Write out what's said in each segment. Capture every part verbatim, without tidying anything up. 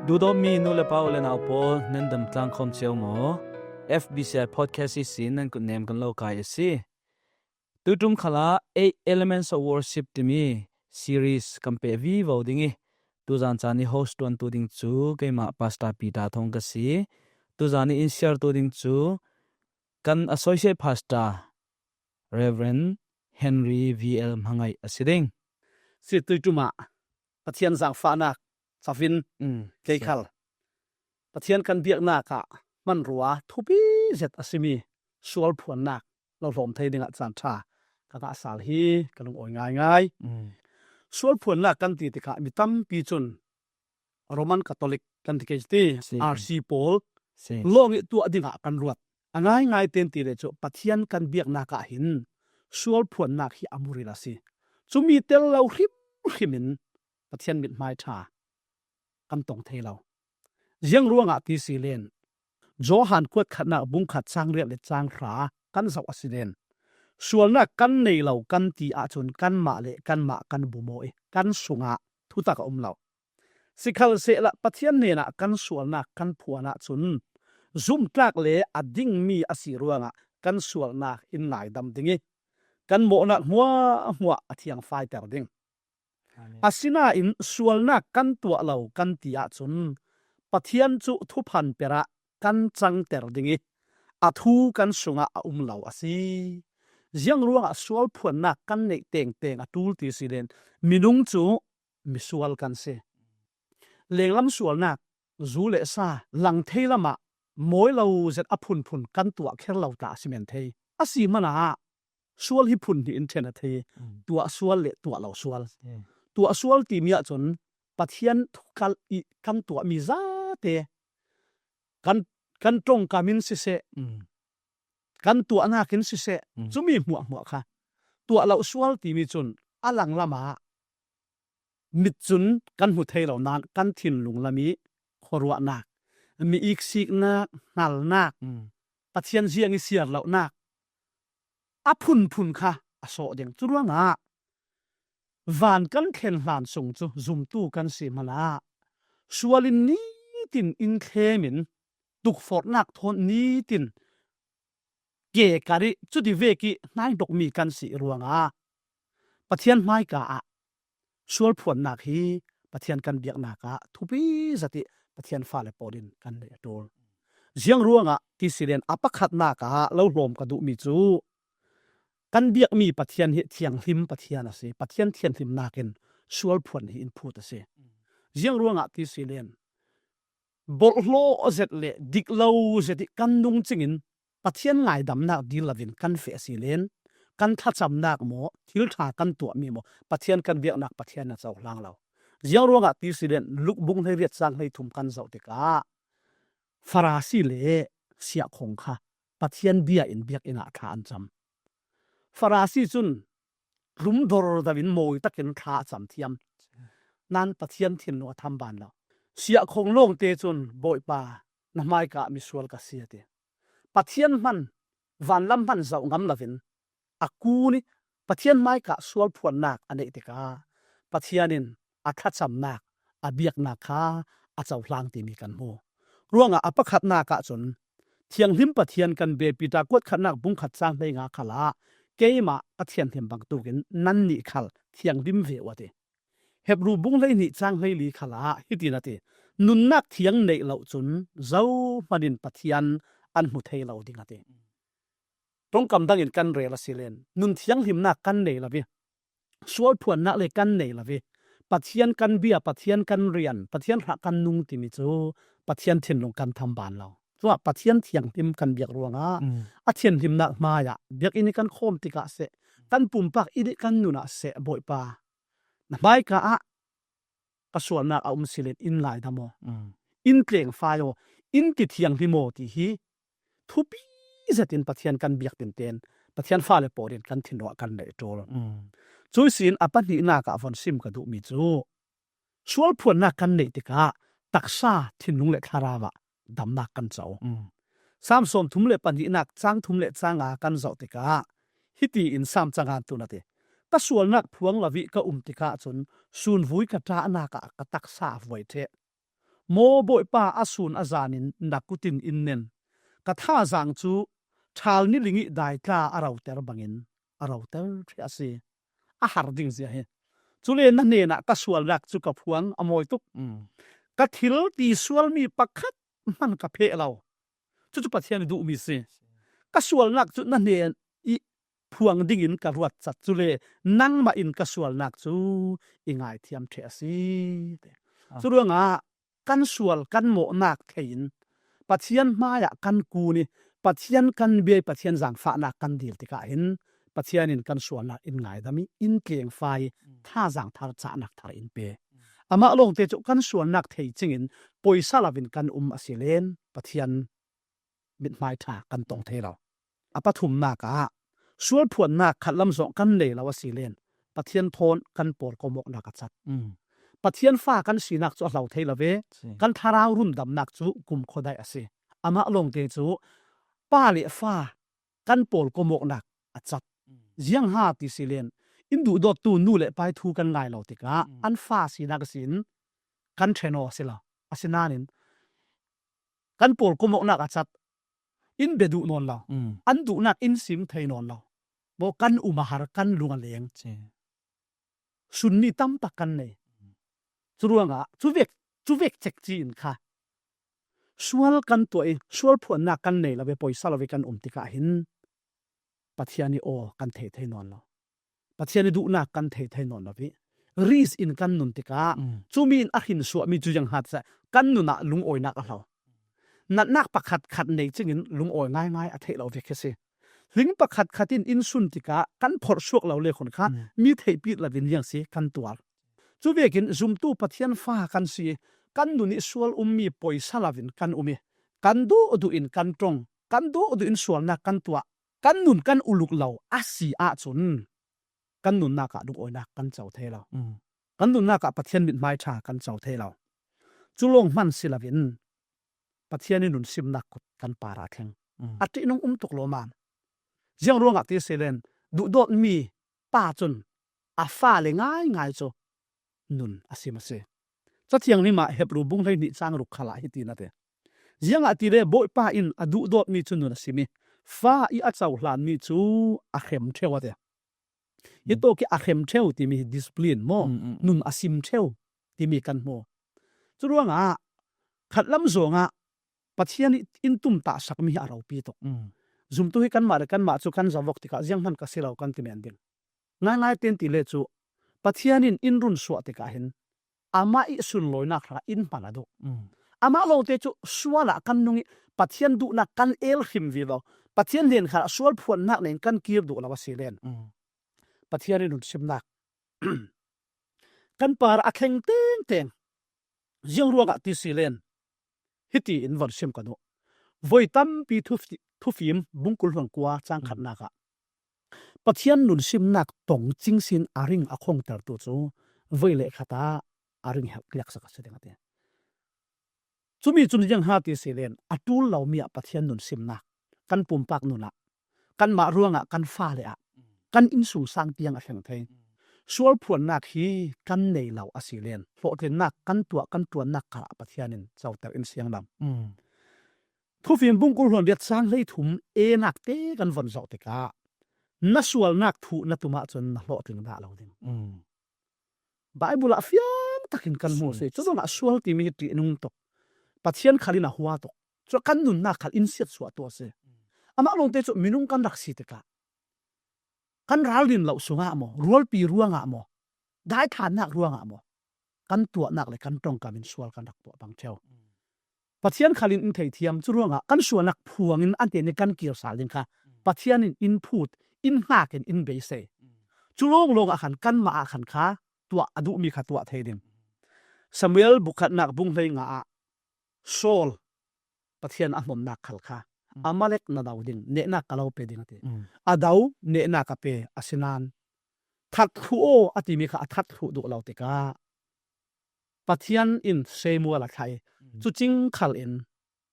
Duhdawtmi nu le pa, u le nau pawl, nan dam tlangkhawm cio maw? F B C I podcast ihsin nan kutnem kan lo kai a si. Tuiṭum khalah Eight Elements of Worship timi series kan peh vivo ding ih, tuzan caan ih host ṭuantu ding cu keimah Pastor Peter Thawng ka si. Tuzan ih in share tu ding cu kan Associate Pastor Reverend Henry V L Hmangaih a si ding. Si tuiṭum ah Pathian zaangfahnak covin kei khal Pathian kan biaknak ah hmanrua thupi zet a simi sual phuannak lo hlawm thei dingah caan ṭha ka ngah sal hi, ka lungawi ngaingai. Sual phuannak kan ti tikah mi tampi cun Roman Catholic kan ti kei ti, R C pawl lawng ih tuah dingah kan ruat. A ngaingai tein ti le cu Pathian kan biaknak ah hin sual phuannak hi a muril a si. Cumi tel lo hrimhrim in Pathian mithmai ṭha kan tong thei lo. Ziang ruangah ti si len, Johan kuat khatnak bung khat cang riat le cang hra kan zoh a si len, sualnak kan nei lo kan ti ahcun kanmah le kanmah kan bum aw ih kan sungah thutak a um lo. Sikhalsehla Pathian hnenah kan sualnak kan phuan ahcun zumhtlak le a dingmi a si ruangah kan sualnak in ngaidam ding ih kan mawhnak hmuahhmuah a thiangfaiter ding. Asinain sualnak kan tuah lo kan ti ahcun Pathian cu thuphan perah kan cangter ding ih a thu kan sungah a um lo a si. Ziang ruangah sual phuannak kan neih tengteng a ṭul ti si len, minung cu misual kan si. Lenglam sualnak, zu le sa, lang thei lamah mawi lo zet a phunphun kan tuah kher lo tla a si men thei. A si hmanah sual hi phun hnih in ṭhen a thei. Tuah sual le tuah lo sual. Tuah sual timi ahcun Pathian thukalh ih kan tuahmi zate kan, kan ṭongkam in siseh, kan tuahnak in siseh, cumi hmuahhmuah kha tuah lo sual timi cun a langlam ah mit cun kan hmu thei lo nain kan thinlung lam ih khuaruahnak, mi iksiknak, hnalnak, Pathian ziang ih siar lonak a phunphun kha a sawh ding. Curuangah van kan thlen hlan sung cu zumtu kan si hmanah sual in nitin in thlem in tukforhnak thawn nitin ke kar ih cuti vek ih hnaidokmi kan si ruangah Pathian hmaika ah sual phuannak hi Pathian kan biaknak ah thupi zet ih Pathian fale pawl in kan neih a ṭul. Ziang ruangah ti si len a pakhatnak ah lo hlawm ka duhmi cu kan biakmi Pathian hi thianghlim Pathian a si. Pathian thianghlimnak in sual phuan hi in phut a si. Ziang ruangah ti si len bolhhlawh zet le dik lo zet ih kan nung cingin Pathian ngaidamnak dil loin kan feh a si len, kan thlacamnak maw, thil ṭha kan tuahmi maw, Pathian kan biaknak Pathian a cohlang lo. Ziang ruangah ti si len, Luk bung hleiriat cang hleithum kan zoh tikah Farasi le siahkhong kha Pathian bia in biakinn ah thla an cam. Farasi cun hlum dordor in mawi takin thla a cam thiam. Nan Pathian thinlung a thamban lo. Siahkhong lawngte cun, "Bawipa, na hmaika misual ka si," a ti. Pathian hman, vanlam hman zoh ngam loin a kun ih Pathian hmaika sual phuannak a neih tikah Pathian in a thlacamnak, a biaknak kha a cohlang timi kan hmu. Ruangah a pakhatnak ahcun thianghlim Pathian kan bia, Peter kuat khatnak bung khat cang hleinga khalah, "Keimah ka thianghlim bangtuk in nannih khal thianghlim ve uh," a ti. Hebru bung hleihnih cang hleili khalah hitin a ti, "Nunnak thiang neih lo cun zohman in Pathian an hmu thei lo ding," a ti. Ṭongkam dangin kan rel a si len, nun thianghlimnak kan nei lo ih sual phuannak le kan nei lo ih Pathian kan bia, Pathian kan rian, Pathian hra kan nung timi cu Pathian thinlung kan thamban lo. Cuah Pathian thianghlim kan biak ruangah a thianghlimnak hmaiah biakinn ih kan khawm tikah seh, kan pumpak inn ih kan nun ah seh, "Bawipa, na hmaika ah ka sualnak a um si len in ngaidam aw, in tlengfai aw, in ti thianghlim aw," ti hi thupi zetin Pathian kan biak tinten Pathian fale pawl in kan thinlung ah kan neih ṭul. Cui sin a pahnihnak ah von sim ka duhmi cu sual phuannak kan neih tikah taksa, thinlung le thlarau ah damnak kan co. Sam sawmthum le pahnihnak cang thum le cang nga kan zoh tikah hiti in Sam cangan tun a ti, "Ka sualnak phuang lo ih ka um tikah cun sunvui ka ṭahnak ah ka taksa a vuai ṭheh. Maw Bawipa, a sun a zanin na kutin in nen. Ka thazaang cu ṭhal niling ih daitla a roter bangin a roter ṭheh a si. A har ding zia hi. Cule na hnenah ka sualnak cu ka phuang a mawi tuk. Mm. Ka thil ti sualmi pakhat hman ka pheh lo. Cucu Pathian i duhmi si. Ka sualnak cu na hnen ih phuang dingin ka ruat cat, cule nangmah in ka sualnak cu i ngaithiam ṭheh a si. Ah. Curuangah kan sual kan mawhnak thei in Pathian hmaiah kan kun ih Pathian kan bia ih Pathian zaangfahnak kan dil tikah hin Pathian in kan sualnak in ngaidam ih in tlengfa ih, mm, thazaang thar cahnak thar in pe. Mm. Amah lawngte cu kan sualnak thei cingin poisa loin kan um a si len Pathian mithmai ṭha kan tong thei lo. A pathumnak ah sualphuannak khatlam zong kan nei lo a si len Pathian thawn kan pawlkom awknak a cat. Mm. Pathian fa kan sinak cu a hlo thei lo ve. Si. Kan thlarau rundamnak cu kumkhua daih a si. Amah lawngte cu pa le fa kan pawlkom awknak a cat. Mm. Ziang ha ti si len in duhdawttu nu le pa ih thu kan ngai lo tikah, mm, an fa sinak a sin kan ṭhen aw a si lo. Asinain kan pawlkom awknak a cat. In bia duh nawn lo. Mm. An duhnak in sim thei nawn lo. Maw kan um a har, kan lung a leng. Si. Sun ni tamtak kan nei. Curuangah cuvek, cuvek cek ci in kha sual kan tuah ih sualphuannak kan nei lo ve, poisa lo ve kan um tikah hin Pathian ih aw kan thei thei nawn lo. Pathian ih duhnak kan thei thei nawn lo ih risk in kan nun tikah, mm, cumi in a hrinsuahmi cu ziang hat seh, kan nun ah lungawinak a hlo. Natnak pakhat khat nei cingin lungawi ngaingai a theih lo vek hi si. Hling pakhat khat in in sun tikah kan phorh suak lo le khun kha, mm, mi theihpih loin ziang si kan tuar. Cuvekin zumtu Pathian fa kan si ih kan nun ih sual ummi poisa loin kan um ih kan duh duh in kan ṭong, kan duh duh in sualnak kan tuah, kan nun kan uluk lo a si ahcun kan nunnak ah lungawinak kan co thei lo. Mm. Kan nunnak ah Pathian mithmai ṭha kan co thei lo. Cu lawng hman si loin Pathian ih nunsimnak kut kan parah a thleng. Mm. A ṭihnung um tuk lawmam. Ziang ruangah ti si len duhdawtmi pa cun a fale ngaingai cu nun a sim a si. Cathiang nih mah Hebru bung hleihnih cang ruk khalah hiti na ti. Ziangahtile Bawipa in a duhdawtmi cu nun a sim ih fa ih a cohlanmi cu a hrem ṭheu a ti. Hi tawk ih a hrem ṭheu timi hi discipline maw? Mm, mm, mm. Nun a sim ṭheu timi kan hmu. Curuangah khatlam zawngah Pathian ih in tumtah sakmi hi a ropi tuk. Mm. Zumtu hi kanmah le kanmah cu kan zavok tikah zianghman ka si lo kan ti men ding. Ngaingai ten ti le cu Pathian in in run suah tikah hin amah ih sunlawinak hrangah in hman a duh. Mm. Amah lawngte cu sual ah kan nung ih Pathian duhnak kan el hrim vivo. Pathian hnen khalah sual phuannak nen kan kir duh lo a si len, mm, Pathian ih nunsimnak kan parah a thleng tengteng. Ziang ruangah ti si len hiti in von sim ka duh. Voi tampi thufi-, Thufim bung kul hluan kua cang khatnak ah Pathian nunsimnak tong cingsin a ring a khongtertu cu voi le khat ah a ring liaksak a si ding a ti. Cumi cun ziang ha ti si len a ṭul lomi ah Pathian nunsimnak kan pumpak nun ah, kanmah ruangah kan fale ah, kan innsungsang tiang a thleng thei. Sualphuannak hi kan nei lo a si len hlawhtlinnak kan tuah kan ṭuannak kha ah Pathian in coter in siang lo. Mm. Thufim bung kul hluan riat cang hleithum enak te kan von zoh tikah na sualnak thuh na tum ahcun na hlawhtling dah lo ding. Mm. Baibal ah fiang takin kan hmu si. Cu zongah sual timi hi ṭihnung tuk. Pathian khal in a hua tuk. Cu kan nunnak khal in siatsuahtu a si. Amah lawngte cu minung kan rak si tikah kan ralrin loh sungah maw, rualpi ruangah maw, daithlannak ruangah maw, kan tuahnak le kan ṭongkam in sual kan rak tuah bang ṭheu. Pathian khal in in theithiam, cu ruangah kan sualnak phuang in an tein kan kir sal ding kha Pathian in in phut, in hngak in in beisei. Cu lawnglawng ah khan kanmah ah khan kha tuah a duhmi kha tuah thei ding. Samuel bung khatnak bung hleinga ah Saul Pathian a hnonnak khal kha, mm, Amalek na do ding, nehnak ka lo pe ding a ti. Mm. A do, nehnak a pe, asinain that thluh aw a timi kha a that thluh duh lo tikah Pathian in Samuel a thlai. Mm. Cucing khal in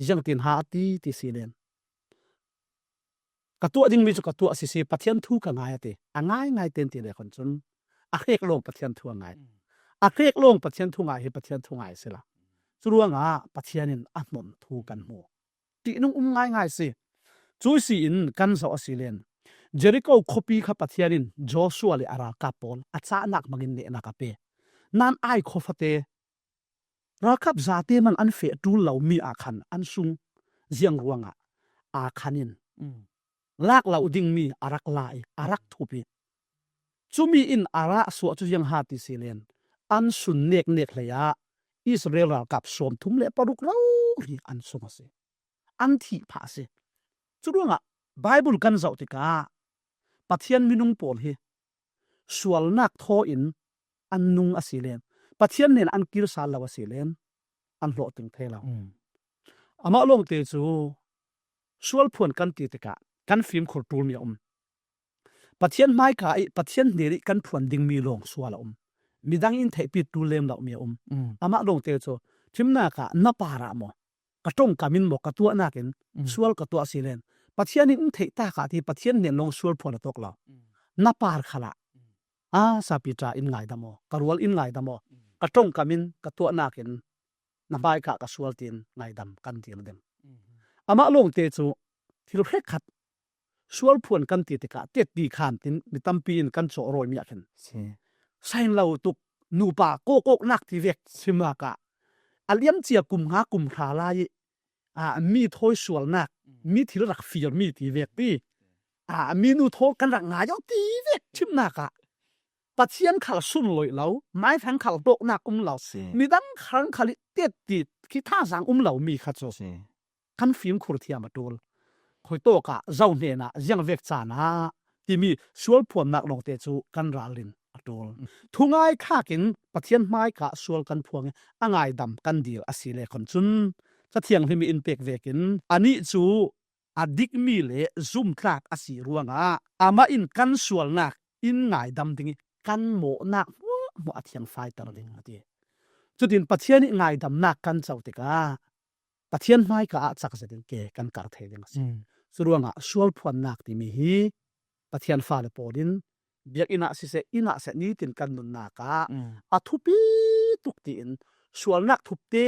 ziangtin ha a ti, ti si len ka tuah dingmi cu ka tuah sisi, Pathian thu ka ngai a ti. A ngaingai ten ti le khon cun a hrek lawng Pathian thu a ngai. Mm. A hrek lawng Pathian thu ngai hi Pathian thu ngai a si lo. Curuangah Pathian in a hnon thu kan hmu. Tihnung um ngaingai si. Cuih si in kan zoh a si len, Jericho khuapi kha Pathian in Joshua le a ralkap pawl a cahnak hmangin nehnak a pe. Nan Ai khua fate, ralkap zate man an feh ṭul lomi Akhan an sung ziang ruangah Akhan in lak lo dingmi a rak la i a rak thup i, cumi in a rah suah cu ziang ha ti si len, an sun neknek hlei ah Israel ralkap sawmthum le paruk rori an sung a si. An thih phah a si. Curuangah Bible kan zoh tikah Pathian minung pawl hi sualnak thaw in an nung a si len, Pathian hnen an kir sal lo a si len, an hlawhtling thei lo. Amah lawngte cu sualphuan kan ti tikah kan fimkhur ṭulmi a um. Pathian hmaika i Pathian hnen i kan phuan dingmi lawng sual a um. Midang in theihpi ṭul lem lomi a um. Amah lawngte cu ṭhimnak ah na parah maw, ka ṭongkam in maw, ka tuahnak in sual ka tuah si len, Pathian in in theih tak ah ti Pathian hnen lawng sualphuan a tawk lo. Na par khalah a sapi ṭa in ngaidam aw, ka rual in ngaidam aw, ka ṭongkam in ka tuahnak in na hmaika ka sual tiin ngaidam kan ti lo ding. Amah lawngte cu thil hrekkhat sualphuan kan ti tikah tetti khan tin mi tampi in kan cawh rawimi ah khin sain lo tuk nupa kawkawknak ti vek chimnak ah a liamcia kum nga kum hra lai i, aa, mi thawi sualnak, mi thil rak firmi ti vek ti, aa, mi nu thaw kan rak ngai aw ti vek chimnak ah Pathian khal sunloih lo, maithang khal hlawknak um lo, midang khal khal i tetti khi thazaang um lo mi kha cu kan fimkhur thiam a ṭul. Khuitawk ah zo hnenah ziang vek caan ah timi sualphuannak lawngte cu kan ral in a ṭul. Thungai thlak in Pathian hmaika sual kan phuang i a ngaidam kan dil a si le khon cun Ca Thianghlim i in pek vekin anih cu a dikmi le zumtlak a si ruangah amah in kan sualnak in ngaidam ding i kan mawhnak hmuahhmuah a thiangfaiter ding a ti. Cutin Pathian i ngaidamnak kan co tikah Pathian hmaika ah cak zetin ke kan kar thei ding a si. Curuangah sualphuannak timi hi Pathian fale pawl in biakinn ah siseh, inn ah siseh nitin kan nunnak ah a thupi tuk tiin sualnak thupte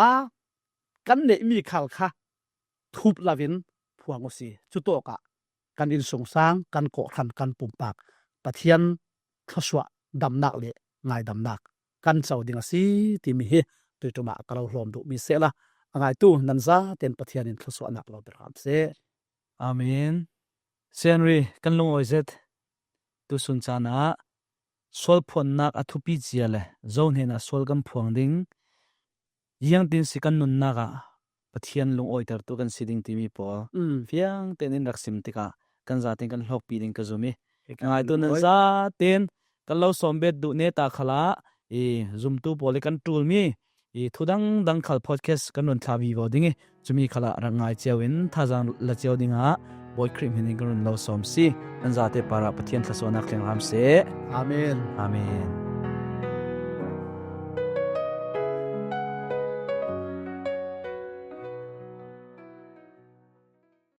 a kan neihmi khal kha thup loin phuang uh si. Cutawkah kan innsungsang, kan kawhhran, kan pumpak Pathian thluasuah damnak le ngaidamnak kan co ding a si timi hi tuiṭum ah ka lo hlawm duhmi sehla a ngaitu nan zaten Pathian in thluasuahnak lo pe hram seh. Amen. Sianri kan lungawi zet. Tusun caan ah sualphuannak a thupi cia le zo hnenah sual kan phuang ding, ziangtin si kan nunnak ah Pathian lungawitertu kan si ding timi pawl fiang tein in rak sim tikah kan zaten kan hlawkpi ding ka zum i, ngaitu nan zaten kan lo sawm bet duh neta khalah i zumtu pawl i kan ṭulmi i thu dangdang khal podcast kan run thlah vivo ding i, cumi khalah rak ngai cio in thazaang la cio dingah Bawi Khrih hmin in kan run lo sawm si. Nan zate parah Pathian thluasuahnak thleng hram seh. Amen. Amen.